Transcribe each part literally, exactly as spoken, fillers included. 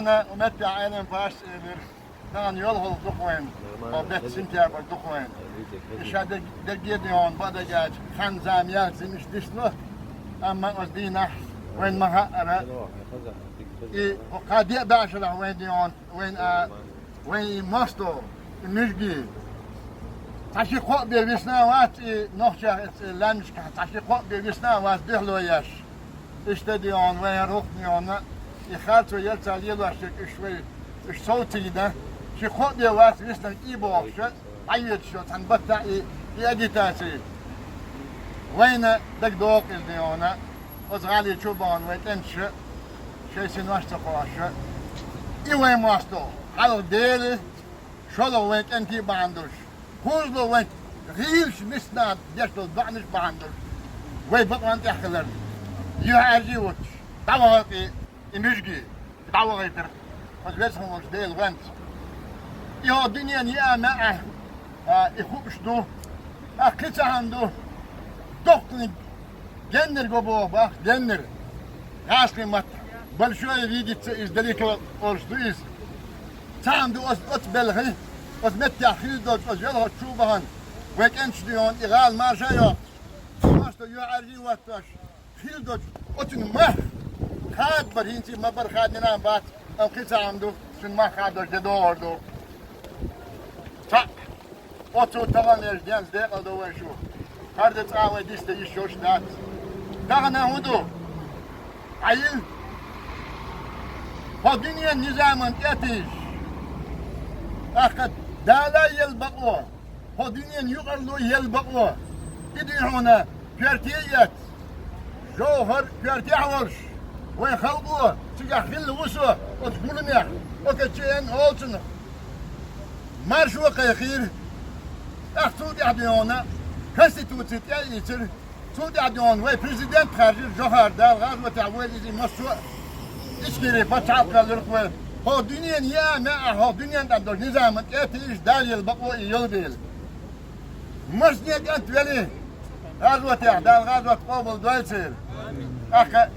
Укх меттехь Ӏелам паччахьас элира, тахана йолхалла ду-кх вайна, хьо беттан сентябрь ду-кх вайна. И ша дерг-, дерриге а дийхьа бакъдерг аьлча, хан-зама яьлча зимаш дисна, амма оцу дийнахь вайна ма-хаъара, и кхаа-деа бӀешарахь вайна дийхьа, вайна а, вайн и мостагӀа, и муьжги. Цхьа ши-кхоъ бен висна а вац и нохчех, и лаьмнашкахь цхьа ши-кхоъ бен висна а вац дуьхьало еш. Иштта дийхьа вайн хӀара хӀокху дийхьа и харцо яра цара лелош дерг уьш вай, уьш совцийна. Ши-кхоъ бен вац виснарг и бохуш, дӀайоьдуш йолу цхьана баттахь и, и агитаци. Вайна дагадогӀу иза дийхьа, оцу гӀали чу а бахана вайн кӀенташа, шайн синош а ца кхоьруш. И вайн мостагӀа, хьалха Дела, шолгӀа вайн кӀентий бахьана долуш, кхузло вайн гӀийлачу миска наха деш долу доӀанаш бахьана долуш, вай бакъонан тӀехь хиларна, юьхьӀаьржий а воцуш, дӀавахара и, и муьжги, дӀавахийтира оцу везаш волчу Делан гӀоьнца. И хӀокху дуьненан еа-маьа, а, и хууш ду, а, кхин цхьа хӀума ду, доккханиг геннара го боху бах, геннара. ГӀазкхийн маттахь большое видится из далеко олуш ду иза. Цхьаъ ду оцу, оцу белхи, оцу меттехь хилла долчу оцу йолхалла чу а бахана, вайн кӀенташа дийхьа и гӀала марша а йоккхуш, мостагӀа юьхьӀаьржий а хӀоттош, хилла долчу оцунна мах хадабар хӀинца а ма бара, хадийна а бац, амма кхин цхьа хӀума ду, шуна мах хадош де догӀур ду. Цхьаъ. Оцу тахана леш денца декъала до вай шу. ХӀара де цкъа а вай дисте йиш йолуш дац. Тахана хӀун ду? Ӏайилла. ХӀокху дуьненан низаман тӀе а тийжаш, тӀаккха Дала елла бакъо, хӀокху дуьненан юкъарло елла бакъо. И ду хьуна коьрте а эцна, жовхӀар коьртехь а волуш, вайн халкъо цигахь хилла ву со оцу гуламехь, ОКЧН олу цунах. Маршо а кхайкхийра. ТӀаккха цул тӀаьхьа дийхьа Конституци тӀе а ийцира. Цул тӀаьхьа дийхьа вай президент хаьржира Жохара, Дала гӀазотехь войла иза, и массо а Ичкери пачхьалкх кхоьллира-кх вай. ХӀокху дуьненан еа-маьа, хӀокху дуьненан тӀехь долчу низаман тӀе а тийжаш, Дала елла бакъо и йолу дела. Масане кӀант велий гӀазотехь, Дала гӀазот къобалдойла церан. ТӀаккха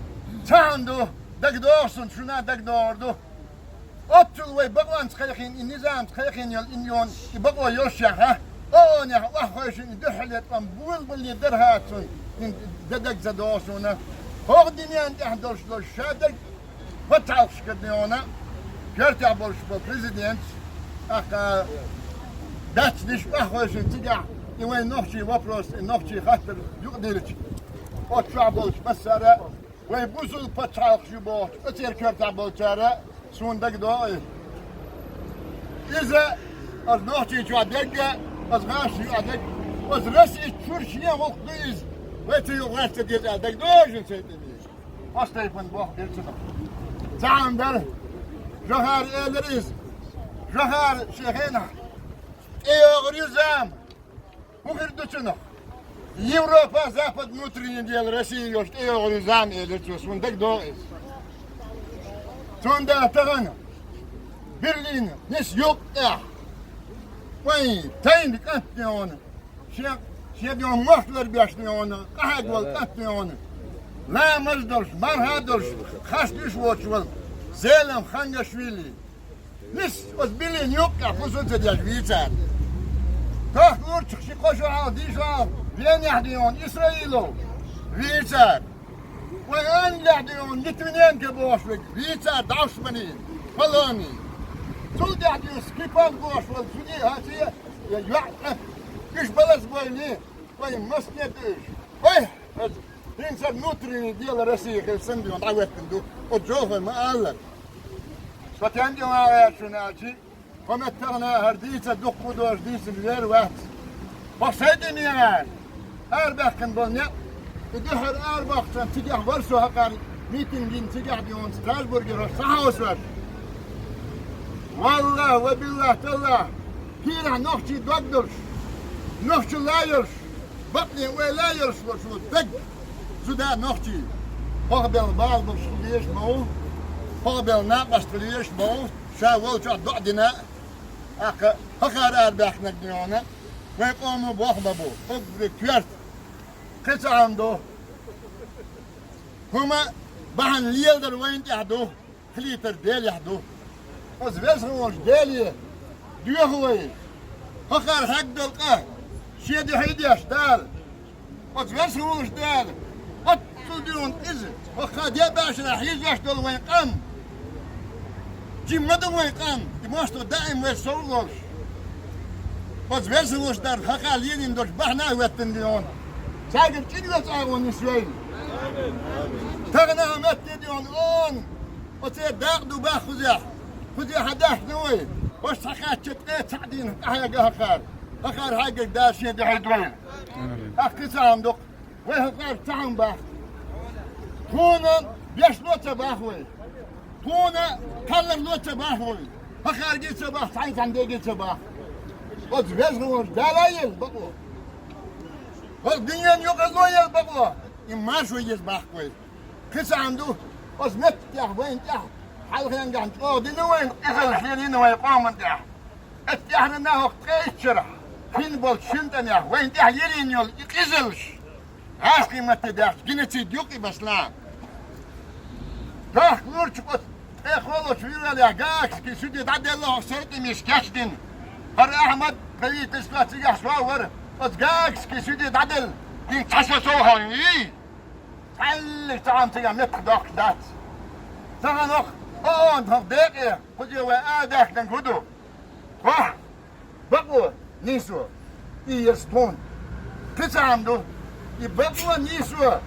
цхьа хӀума ду, дагадогӀу суна, шуна а дагадогӀур ду. Оццул вай бакъонца кхайкхийна, и низамца кхайкхийна йолу и йона, и бакъо йолушехь, ООН-ехь охьахевшина и дуьххьарлера тӀом болабале дара хӀара цунна, хӀинца дан даг ца догӀу суна. ХӀокху дуьненна тӀехь долуш долуш ша дерг пачхьалкхашкара дийхьа, коьртехь болуш болу президенташ, тӀаккха баьччанаш охьахевшина цигахь, и вайн нохчийн вопрос, и нохчийн хаттар юкъадиллича, оцу чохь болчу массара а, вай бусулба пачхьалкхаш ю бохучу оцеран коьртехь болчара суна дагадогӀу иза. Иза оцу Нохчийчохь дерг а, оцу гӀашна юкъахь дерг а, оцу Российчуьра шен гӀуллакх ду иза. Вай цу юкъа гӀаш ца деза аьлла дагадогӀу шуна, сайн тӀе деза. Оцу тайпана боху бирцинах. Цхьаъ хӀума дара. Жохара элира иза. Жохара шен хенахь тӀейогӀур ю зама. ХӀун хир ду цунах? Европа, Запад, внутренние дела России йолуш тӀейогӀур ю зама, элира цо, суна дагадогӀу иза. Цундела тахана Берлин нис юккъехь, вайн тайна кӀант дийхьа, шен, шен дийхьа мохк ларбеш дийхьа, къахьега волу кӀант дийхьа, ламаз долуш, марха долуш, хас дуьш воцуш волу Зелимхан Хангашвили. Нис оцу Берлин юккъехь хӀусам ца деш вийцара. Тахка урчах ши-кхо шо хьалха, дийшо хьалха Венехь дийхьа Исраилов вийцара. Вайн Англехь дийхьа Литвиненко бохуш верг вийцара, дӀовш манийна, Полони. Цул тӀаьхьа дийхьа Скрипак бохуш волу судья, хьан цӀе, я йоӀ, уьш балас бойли, вайн масне ду уьш. Ой, хӀинца внутренние дела России хила санна дийхьа дӀахӀоьттина ду. Оцу Жохара ма-аллара. Со тенге ван гӀерташ шуна аьлчи, хӀо меттахана хӀара дийца дуккха а доцуш дийцина вер вац. Хьо шайтӀа мегӀара арабаьккхина болу некъ, и дуьххьара арабоккхучунна цигахь вара со хӀокхара митинг йина цигахь дийхьа Страсбургера хӀорш схьахьовсуш. Валлахь, ва биллахь, таллахь, кийрахь нохчий дог долуш, нохчалла йолуш, бакъдерг ойла йолуш волуш ву дерг зуда нохчий. ХӀокху белхан бала болуш хила везаш ма ву, хӀокху белхан накъост хила везаш ма ву, ша волчохь доӀа дина а, тӀаккха хӀокхара арабаьхнарг дийхьа, вайн къомо боху ма бу, уггаре коьрта. Кхин цхьа хӀума ду. ХӀума бахьана леладар вайна тӀехь ду, хилийтар Делехь ду. Оцу веза волчу Деле доьху вай. ХӀокхара хьегна долу къа шен дуьхьа деш Дала. Оцу веза волчу Дала, оццул дуьйна иза, хӀокху де а баьшна хьийзош долу вайн къам. Жимма ма ду вайн къам, и мостагӀа даим вай сов а лолуш. Оцу веза волчу Дала хӀокхара лелийна долчу бахьана а хӀоьттина дуьйна. Цаьргара чӀир йоцу агӀо нисвелла. Тахана а метте дуьйна, оцу дакъа ду бах кхузехь. Кхузехь хьан даьхна вай. Ваша цхьа кхачча тӀе цхьаъ дийна къахьега хӀокхара. ХӀокхара хьегнарг Дала шен дуьхьа дойла. ТӀаккха кхин цхьа хӀума ду-кх. Вай хӀокхара цхьа хӀума бах. Тхуна беш ло ца бах вай. Тхуна кхаллар ло ца бах вай. ХӀокхаьргий ца бах, цхьана цхьана дегий ца бах. Оцу веза волчу Дала елла бакъо. ХӀокху дуьненан юкъа ло елла бакъо. И маршо еза бахка вай. Кхин цхьа хӀума ду, оцу меттехь вайна тӀехь хьалхенгахь чӀогӀа дина вайна, къизаллаш лелийна вайн къоман тӀехь. Оцу тӀаьхьенна хӀокху ткъе итт шарахь хин болчу шина тӀамехь вайна тӀехь йиллина йолу и къизаллаш гӀазкхийн матте даьхча, геноцид ю-кх и, масала. Дахка лурчу оцу ткъе кхоалгӀачу февралехь Гаагский суде дӀаделла хӀокху сарралаш кечдина. ХӀара Ахьмад, правительство цигахь сов вара, оцу Гаагский суде дӀаделла, динца цхьа шо сов хьалйий. Цхьаьллиг цхьа хӀума цигахь меттах доккхуш дац. Цхьана хӀокху, о, хӀокху декъе, кхузе вай а даьхкинарг хӀун ду? Хьо, бакъо, нийсо, и еза тхуна. Кхин цхьа хӀума ду, и бакъо, нийсо.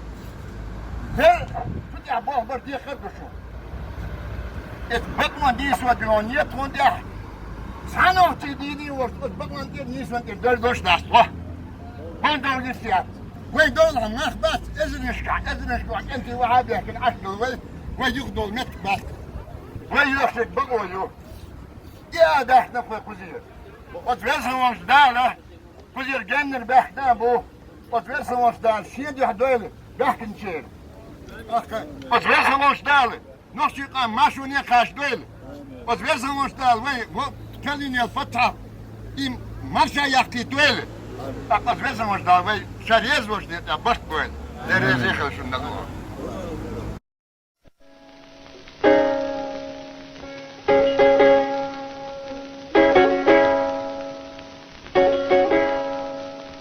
ХӀара, цу тӀехь болх бар декхар а ду шу. Иза бакъо, нийсо дуьйна е тхуна тӀехь. Цхьа нохчий дийне а волуш, оцу бакъонан тӀера, нийсонан тӀера дойр долуш дац хьо. ХӀунда аьлча, вай долахь нах бац, эзарнашкахь, эзарнашкахь кӀентий вахьа а бехкина Ӏаш долу вай, вай юхадолу меттиг бац. Вай йоьхнарг бакъо ю. И а даьхкина вай кхузера. Оцу веза волчу Дала кхузера геннара баьхкина а бу. Оцу веза волчу Дала шен дуьхьа дойла баьхкинчеран. Оцу веза волчу Дала нохчийн къам маршоне кхачадойла. Оцу веза волчу Дала вай во-, кхеллинел паччахь и марша яккхийтойла. ТӀаккха оцу веза волчу Дала вай ша реза волчу ден тӀехь барт бойла.